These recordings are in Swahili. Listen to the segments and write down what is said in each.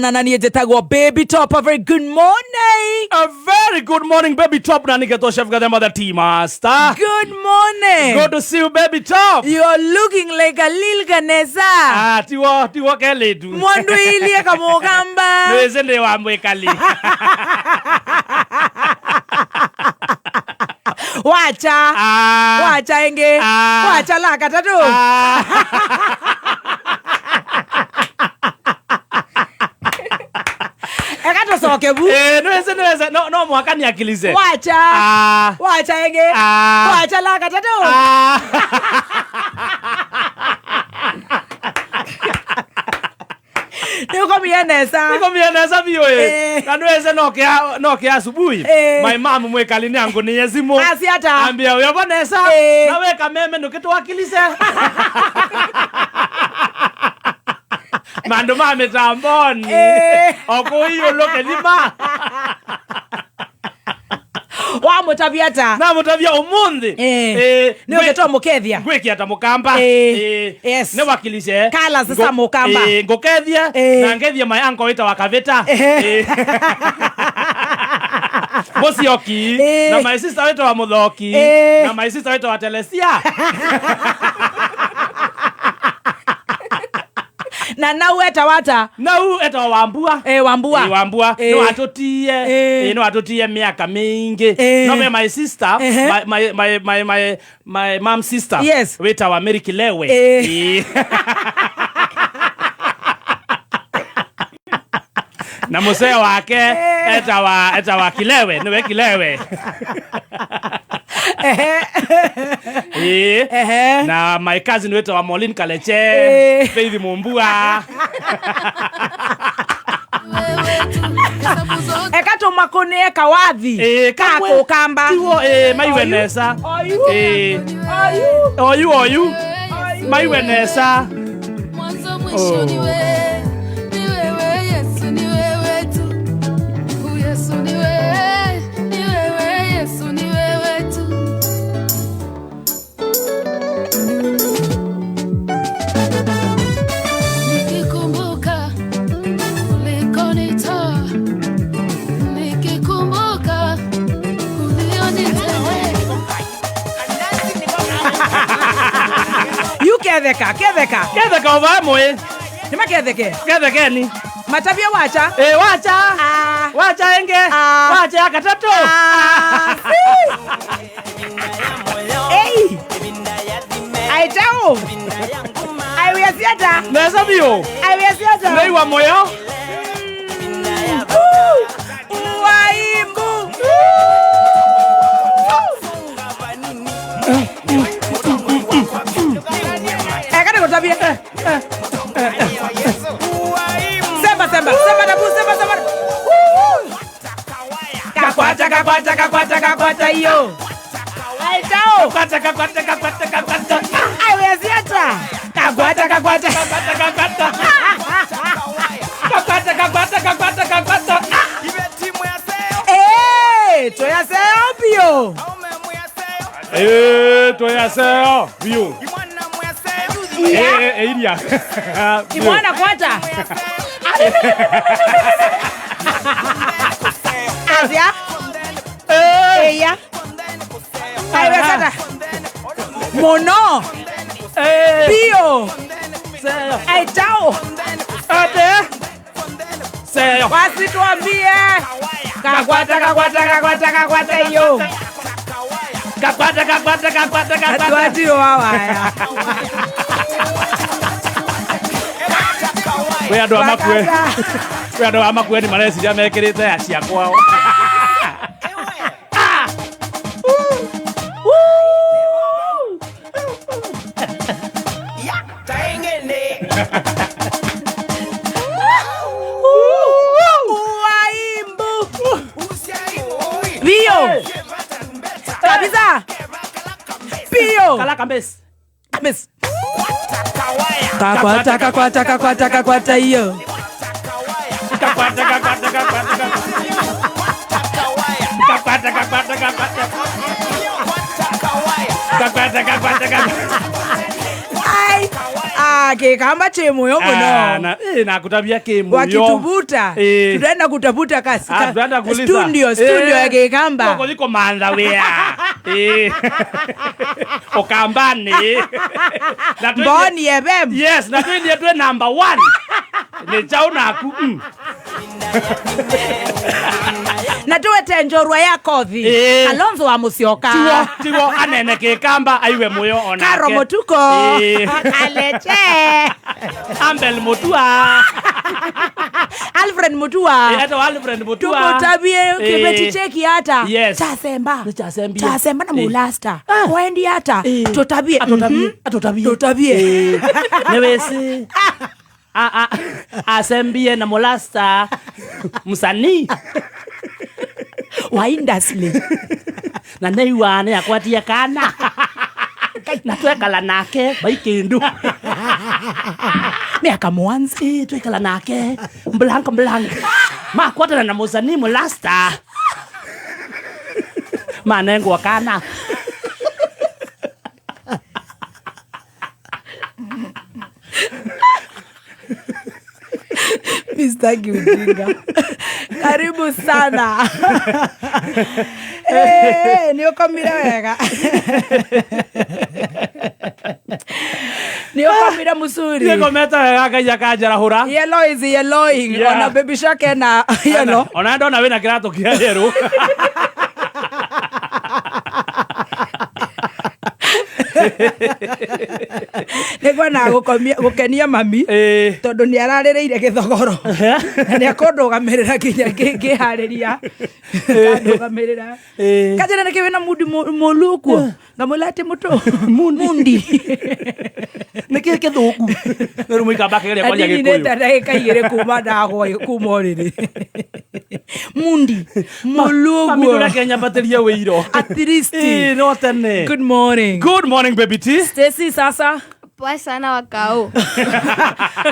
Na niĩ njĩtagwo Baby Top. A very good morning. A very good morning, Baby Top. Na niketo Chef Gathema, the tea master. Good morning. Good to see you, Baby Top. You're looking like a little Ganesa. Ah, tiwo tiwo keletu. Mwandu ilie kamugamba. Nweze ndi wa mwikali. Wacha. Ah. Wacha enge. Ah. Wacha la katatu. Ah. Ekatosoke bu. Eh, nweze nweze no no mwaka ni akilize. Wacha. Ah. Wacha enge. Ah. Wacha la katatu. Ah. Niko mienesa. Niko mienesa biyo Eh. eh. Na nweze no kia no kia asubuhi. Eh. My mom mwikali ni angu ni yezimu. Asiata. Ambia uyo bonesa. Eh. Na weka meme ndukitwakilise. Mandu ma mitamboni. Eh. Okuiyuluke thima. Wa mutaviata. Na mutavia umunthi. Eh. Ni uketoa mukethia. Ngwikia ta mukamba. Eh. Yes. Ni wakilishe. Kala sasa mukamba. Eh, ngukethia Eh. na ngethie my uncle wita Kavita. Eh. Eh. Mucioki Eh. na my sister wita wa Muthoki Eh. na my sister wita wa Telesia. Na nau eta wata. Nau etwa Wambua. Eh, Wambua. Eh, Wambua. Eh. Ni watutie. Eh. Eh, ni watutie miaka mingi. Eh. No me my sister, Eh. my mom sister. Yes. Wita wa Mary Kilewe. Eh. Eh. Na musee wake eta wa Kilewe, niwe Kilewe. Eh. Ehe. Na my cousin wita wa Molin Kaleche, Eh. Faith Mumbua. Ekatuma kawathi. Eh, kamwe. Kakukamba. Tiwo eh maiwe nesa. Oyu. Eh. Oyu. Oyu oyu. Maiwe nesa. Mwanzo mwisho ni wewe, ni wewe Yesu, ni wewe tu. Yesu ni wewe, ni wewe Yesu, ni wewe tu. Nikikumbuka ulikonitoa, nikikumbuka ulionitendea. You ketheka, ketheka. Ketheka ovamwe. Ni maketheke. Kethekeni. Matavia wacha. Eh, wacha. Ah. Wacha enge. Ah. Wacha ya katatu. Ah. Hey. Aitao. Aiwe siata. Nesa bio. Aiwe siata. Neiwa moyo. Waimbu. Ekane kutavia. Semba semba semba tabu semba semba. Kakwata kakwata kakwata kakwata hiyo. Aitao. Kakwata kakwata kakwata kakwata. Aiwe siata. Kakwata kakwata. Kakwata kakwata. Kakwata kakwata kakwata kakwata. Eh, toyaseo bio. Eh, toyaseo bio. Yeah. Eh, eh, iria. Imwana kwata. Asia. Eh. Eya. Aiwe siata. Mono. Eh. Bio. Seo. Aitao. Ate. Seo. Wasituambie. Kakwata kakwata kakwata kakwata hiyo. Kakwata kakwata kakwata kakwata. Atuatio hawa. Kwi andu a makue. Kwi andu a makue ni mareciria mekirite ya cia kwao. Waimbu. Bio. Kabisa. Bio. Kala kambes. Kabisa. Kakwata kakwata kakwata kakwata hiyo. Kakwata kakwata kakwata kakwata. Kakwata kakwata kakwata. Kakwata kakwata kakwata. Ai. Ah, Na kikamba chimuyo muno. Na kutabia kimuyo. Wakitubuta tutaenda kutafuta kasi. Studio ya kikamba. Koko liko manda wea. Okambani. Mboni FM. Yes, na twende twe number 1. Ni chao naku. Na tuwete njorwa ya kothi. Kalonzo wa Musyoka. Tiwo anene kikamba aiwe muyo onake. Karo Mutuko. Aleche. Ambel Mutua. Alfred Mutua. Eto Alfred Mutua. Tukutabie kibeti cheki hata. Yes. Chasemba. Chasembia. Chasemba na mulasta. Wendi hata. Tutabie. Atutabie. Tutabie. Newesi. Asembie na mulasta. Msanii. Wa industry. Na neiwane akwatia kana. Na twekala nake baikindu. Miaka mwanzi twekala nake blank blank. Makwatana na msanii mulasta. Manengwa kana. Mr. Ujinga. Karibu sana. Niokomire wega. Niokomire musuri. Nikometa wega ngai akanjarahũra. Yellow is yellowing. Yeah. Ona baby shark ena yellow. Ona ndona wĩna kĩratũ kĩa yellow. Nĩngwenda gũkenia mami tondũ nĩ ararĩrĩire gĩthogoro na nĩ akũndũgamĩrĩra nginya ngĩharĩria akandũgamĩrĩra kanjĩra nĩkĩ wĩna mundi mũlu ũguo ngamwĩra atĩ mũtũ mundi nĩkĩ kĩthũku rĩu mũikamba akĩgeria kwaria Gĩkũyũ ndinĩte ndagĩka igĩrĩ kuma ndagwa kuma ũrĩrĩ mundi mũlu ũguo mami ndũreke nyambatĩrie wĩiro at least no tene. Good morning. Good morning baby T. Stacy sasa Poa sana wakao.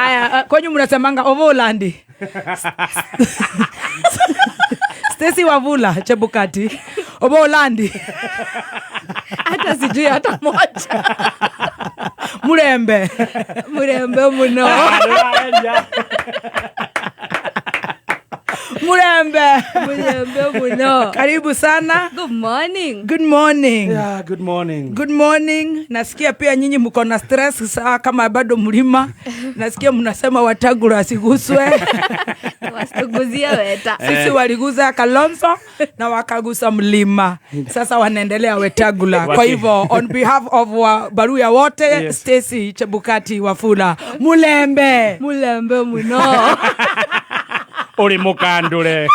Aya, kwenyu mnasemanga Ovolandi. Stacy Wavula Chebukati. Ovolandi. Hata sijui hata moja. Murembe. Murembe muno. Murembe. Murembe muno. Karibu sana. Good morning. Good morning. Yeah, good morning. Good morning. Nasikia pia nyinyi mko na stress saa kama bado mlima. Nasikia mnasema Wetangula asiguswe. Wasituguzie Weta. Sisi waliguza Kalonzo na wakagusa mlima. Sasa wanaendelea Wetangula. Kwa hivyo on behalf of Baruya wote, yes. Stacy Chebukati Wafula. Mulembe. Mulembe muno. Uri mukandure.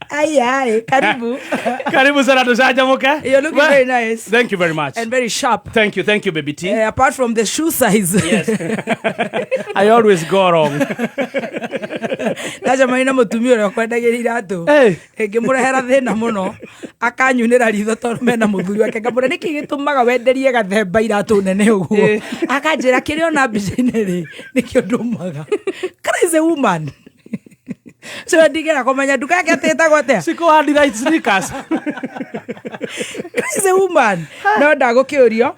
Ai, karibu. Karibu sana tushajamuke. You're looking very nice. Thank you very much. And very sharp. Thank you baby T. Apart from the shoe size. Yes. I always go wrong. Ndaja maina mutumia uria kwendagia iratu. Ngimurehera thina muno. Akanyunira ritho tondu mena muthuri wake ngamwira niki gitumaga wenderie gathemba iratu nene uguo. Akanjira kiria ona mbica-inĩ ri nikio ndumaga. Crazy woman. So ndigera kumenya nduka yake atĩtagwo atĩa? Siko hard right sneakers. Crazy woman. No ndagũkĩũrio.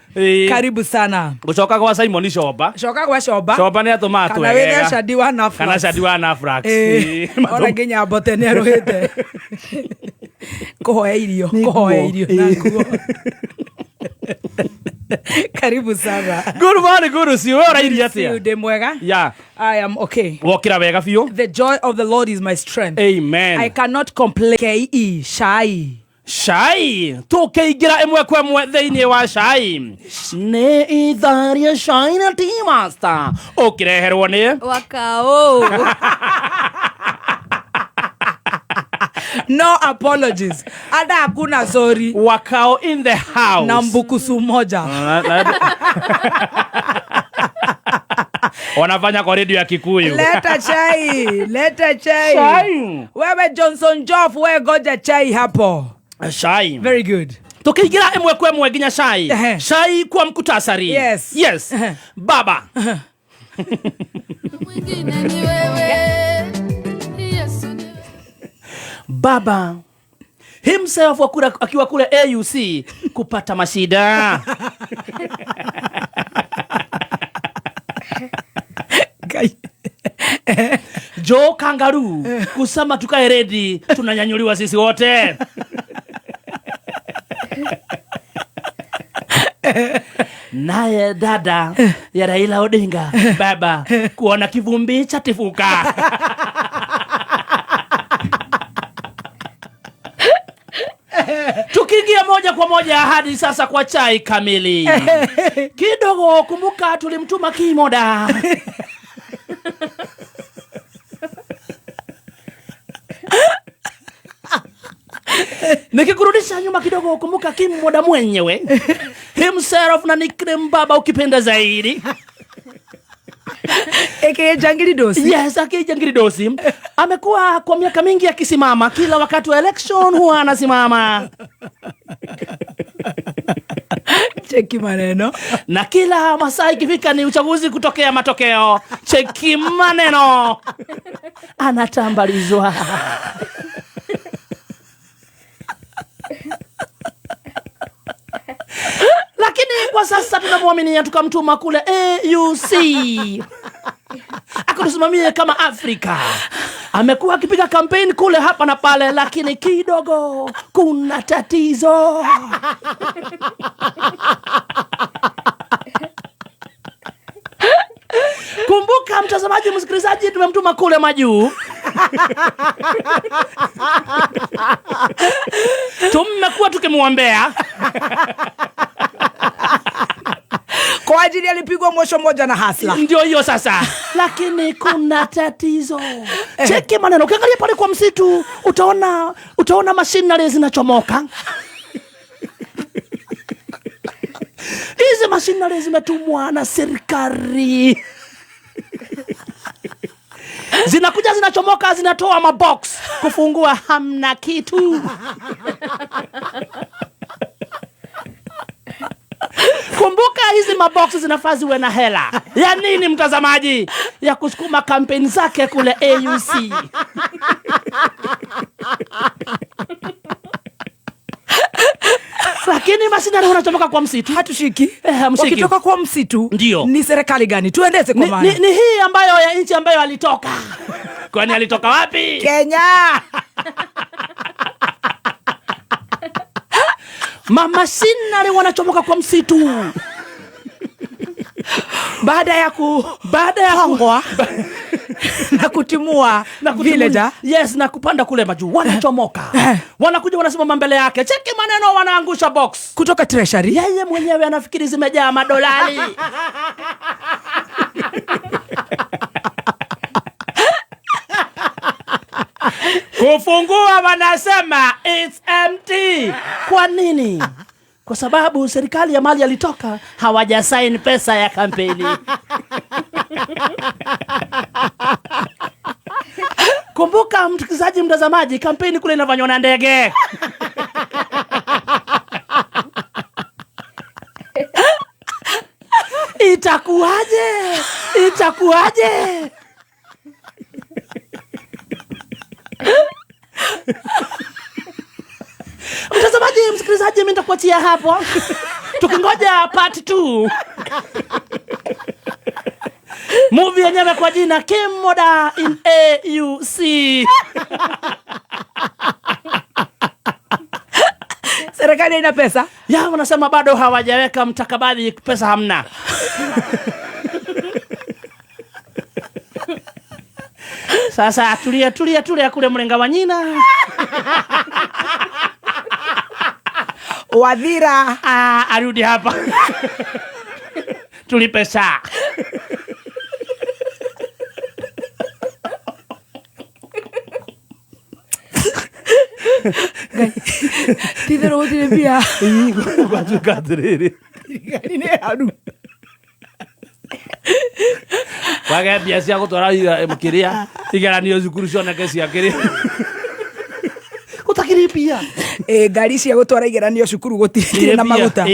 Karibu sana. Gũcoka gwa Simon Shomba. Coka gwa Shomba. Shomba nĩ atũma twegega. Kana wĩre Shadi wa Nafrax. Kana Shadi wa Nafrax. Ona nginya mbote nĩ arũhĩte. Kũhoya irio, kũhoya irio na nguo. Karibu sana. Good morning, good see you. Ũrairie atĩa? Ndĩ mwega. Yeah. I am okay. Wokira wega biũ. The joy of the Lord is my strength. Amen. I cannot complain. K-E, shy. Shai tukiingira imwe kwa imwe thiini wa Shai ni itharia Shai na Tea Master ukireherwo ni Wakao. No apologies. Ada hakuna sorry. Wakao in the house. Na mbukusu moja. Wanafanya kwa radio ya Kikuyu. Leta chai, leta chai. Chai. Wewe Johnson Joff, wewe goja chai hapo. Chai. Very good. Tukiingira imwe kwa imwe nginya chai. Chai kwa mkutasari. Yes. Yes. Baba. Mwingine ni wewe. Yesu ni wewe. Baba himself akiwa kule AUC kupata mashida. Ngai. Joe Kangaroo kusema tukae ready, tunanyanyuliwa sisi wote. Naye dada ya Raila Odinga baba kuona kivumbi cha tifuka. Tukiingia moja kwa moja hadi sasa kwa chai kamili. Kidogo kumbuka tulimtuma Kimoda. Nikikurudisha nyuma kidogo, kumbuka Kimoda mwenyewe himself na nickname baba ukipenda zaidi. Aka Jangili Dosi. Yes, aka Jangili Dosi. Amekuwa kwa miaka mingi akisimama, kila wakati wa election huwa anasimama. Cheki maneno. Na kila masaa ikifika ni uchaguzi kutokea matokeo. Cheki maneno. Anatambalizwa. Lakini kwa sasa tunamwaminia tukamtuma kule AUC akatusimamie kama Afrika. Amekuwa akipiga campaign kule hapa na pale, lakini kidogo kuna tatizo. Kumbuka mtazamaji, msikilizaji, tumemtuma kule majuu. Tumekuwa tukimwombea kwa ajili alipigwa mosho moja na hasla. Ndio hiyo sasa. Lakini kuna tatizo. Cheki maneno. Ukiangalia pale kwa msitu utaona machinery zinachomoka. Hizi machinery zimetumwa na serikali. Zinakuja zinachomoka, zinatoa mabox, kufungua hamna kitu. Kumbuka hizi mabox zinafaa ziwe na hela. Ya nini mtazamaji? Ya kusukuma kampeni zake kule AUC. Lakini masinari wanachomoka kwa msitu. Hatushiki. Hamshiki. Wakitoka kwa msitu. Ndio. Ni serikali gani? Tuendeze kwa maana. Ni hii ambayo ya nchi ambayo alitoka. Kwani alitoka wapi? Kenya. Mama sinari wanachomoka kwa msitu. Baada ya kuhongwa na kutimua na kutimua villager. Yes, na kupanda kule majuu wanachomoka. Wanakuja wanasimama mbele yake. Cheki maneno, wanaangusha box kutoka treasury. Yeye mwenyewe anafikiri zimejaa madolari. Kufungua wanasema it's empty. Kwa nini? Kwa sababu serikali ya mali alitoka hawajasign pesa ya kampeni. Kumbuka msikilizaji, mtazamaji, kampeni kule inafanywa na ndege. Itakuwaje? Itakuwaje? Mtazamaji, msikilizaji, mimi nitakuachia hapo. Tukingoja part 2. Movie yenyewe kwa jina Kimoda in AUC. Serikali ina pesa? Ya, wanasema bado hawajaweka mtakabadhi, pesa hamna. Sasa tulia, tulia, tulia kule mrenga wa nyina. Wadhira. Arudi hapa. Tulipe saa. Titherå gå tirä mbia. Gwatuĩka atĩrĩrĩ. Thirikari nĩ haru. Wage mbia cia gũtwara kĩrĩa, igeranio cukuru cioneke cia kĩrĩa. Gũtakĩrĩ mbia. Ngari cia gũtwara igeranio cukuru gũtirĩ na maguta.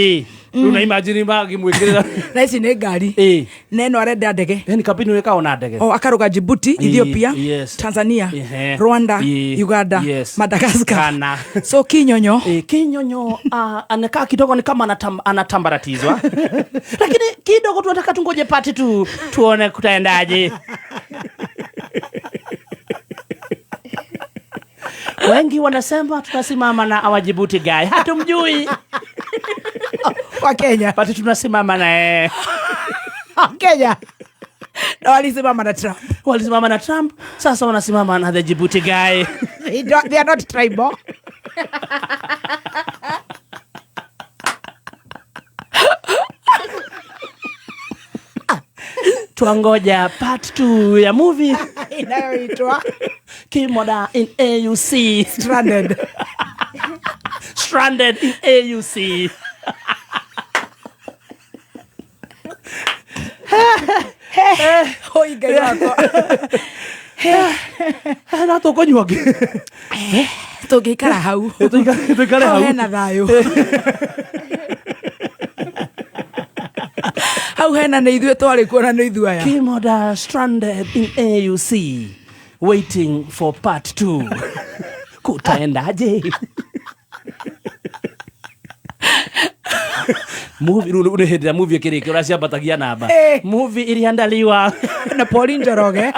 Rĩu na imagine magĩmwĩkĩrĩra. Na ici nĩ ngari. Na ĩno arenda ndege. Yani kampeni wĩkaga na ndege. O akaruga Djibouti, Ethiopia, Tanzania, Rwanda, Uganda, Madagascar. Ghana. So Kinyonyo. Kinyonyo anakaa kidogo ni kama anatambaratizwa, lakini kidogo tunataka tungoje pati tu tuone kutaendaje. Wengi wanasema tunasimama na our Djibouti guy, hatumjui. Wa Kenya. But tunasimama naye. Wa Kenya. Na walisimama na Trump. Walisimama na Trump, sasa wanasimama na the Djibouti guy. They are not tribal. Twangoja part 2 ya movie inayoitwa Kimoda in AUC. Stranded. Stranded in AUC. Oi, Ngai wakwa. Na tũkũnyua ngĩ? Tũngĩikara hau. Tũikare Hau hau. hena thayũ. Hau hena nĩ ithuĩ twarĩ kuo na nĩ ithuĩ aya. Kimoda stranded in AUC waiting for part 2. Kutaendaje? Movie rĩu nĩ hĩndĩ ya movie ĩkĩrĩkia ũraciambatagia namba. Movie iliandaliwa na Pauline Njoroge.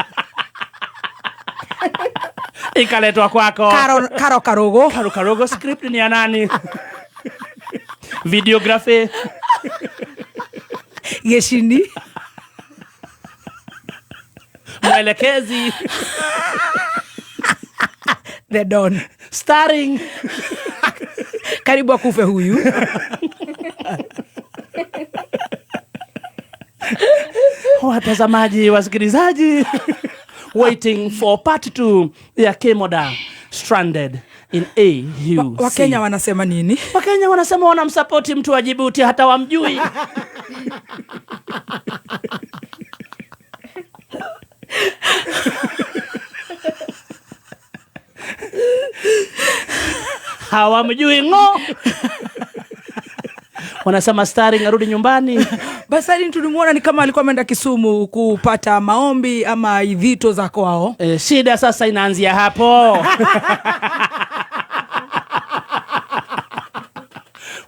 Ikaletwa kwako. Karo Karugo. Karo Karugo, script ni ya nani? Videography. Geshini. Mwelekezi. The Don. Starring. Karibu akufe huyu. Watazamaji, wasikilizaji, waiting for part 2 ya Kimoda Stranded in AUC. Wakenya wanasema nini? Wakenya wanasema wanamsupport mtu wa Djibouti hata wamjui. Hawamjui ngo. Wanasema starring arudi nyumbani. Basi tulimuona ni kama alikuwa ameenda Kisumu kupata maombi ama idhito za kwao. Shida sasa inaanzia hapo.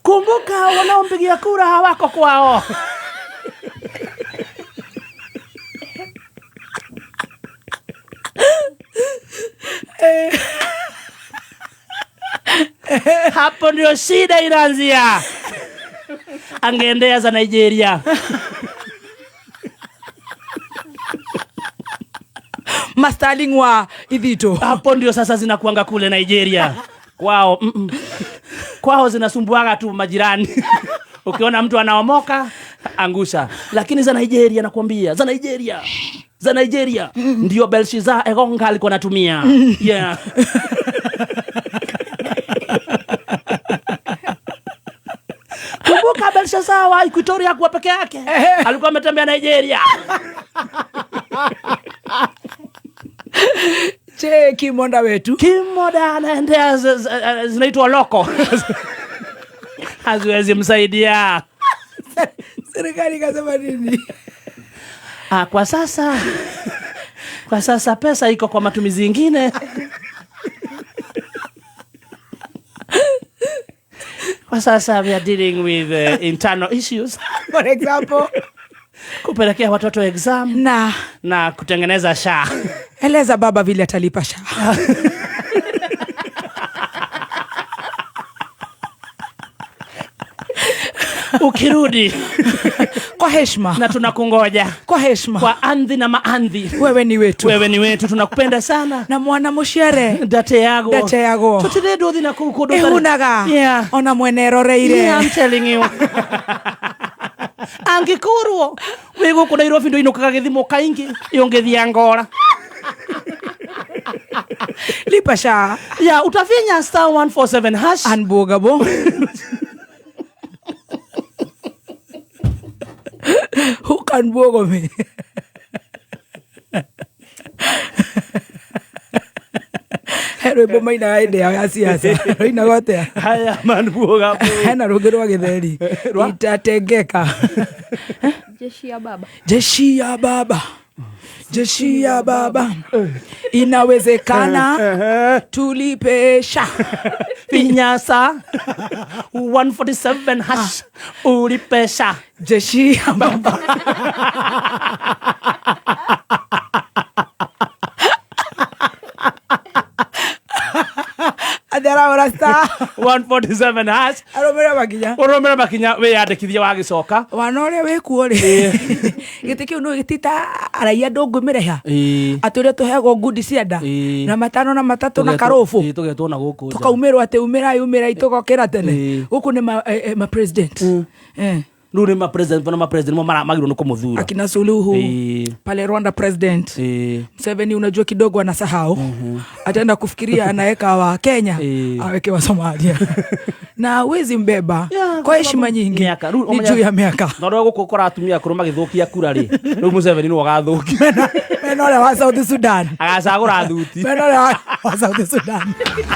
Kumbuka wanaompigia kura hawako kwao. Hapo ndio shida inaanzia. Angeendea za Nigeria. Masterling wa Idhito. Hapo ndio sasa zinakuanga kule Nigeria. Kwao, Kwao zinasumbuaga tu majirani. Ukiona mtu anaomoka, angusha. Lakini za Nigeria nakwambia, za Nigeria. Za Nigeria. Ndio Belshazzar Egonga alikuwa anatumia. Yeah. Kumbuka Belshazzar wa Equatoria hakuwa peke yake. Alikuwa ametembea Nigeria. Che Kimonda wetu. Kimonda anaendea zinaitwa loko. Haziwezi msaidia. Serikali ikasema nini? Kwa sasa pesa iko kwa matumizi mengine. Kwa sasa we are dealing with internal issues. For example, kupelekea watoto exam na kutengeneza SHA. Eleza baba vile atalipa SHA. Ukirudi kwa heshima na tunakungoja kwa heshima, kwa andhi na maandhi. Wewe ni wetu, wewe ni wetu, tunakupenda sana. Na mwana mushere ndate yago, ndate yago tutire nduthi na kuu kundu ihunaga. Yeah. Ona mwene roreire. Yeah, I'm telling you. Angikorwo wi guku Nairobi nduinukaga githimo kaingi yungithia ngora. Lipa SHA. Yeah, utafinya star 147 hash. Unbogable. Who can bogo me? He rwĩmbo mainaga hĩndĩ yao ya siasa, rũinagwo atĩa? Haya manbuoga. Hena rũngĩ rwa gĩtheri itatengeka. Jeshi ya baba. Jeshi ya baba, jeshi ya baba, inawezekana tulipesha. Finya *147# ulipesha. Jeshi ya baba. Atĩ arahũra star 147# arũmĩre makinya. Ũrũmĩre makinya, wĩyandĩkithie wagĩcoka. Wana ũrĩa wĩkuo rĩ, gĩtĩ kĩu no gĩtita araia ndũngĩmĩreha atĩ ũrĩa tũheagwo ngundi cia nda na matano na matatũ na karũbũ. Tũgetwo na gũkũ nja. Tũkaumĩrwo atĩ umĩrai, umĩrai, tũgokĩra tene. Gũkũ nĩ ma president. Rĩu nĩ ma president na ma president mo magĩrĩirwo nĩ kũmũthura. Akina Suluhu pale Rwanda, president Museveni, unajua kidogo anasahau, ataenda kufikiria anaweka wa Kenya, aweke wa Somalia na wezi mbeba kwa heshima nyingi. Mĩaka. Rĩu Ni ũmenya- juu ya miaka. Na ũrĩa gũkũ ũkora atumia akũrũ magĩthũkia kura rĩ, rĩu Museveni nĩwe ũgathũkia. Mena ũrĩa wa South Sudan. Agacagũra thuti. Mena ũrĩa wa South Sudan.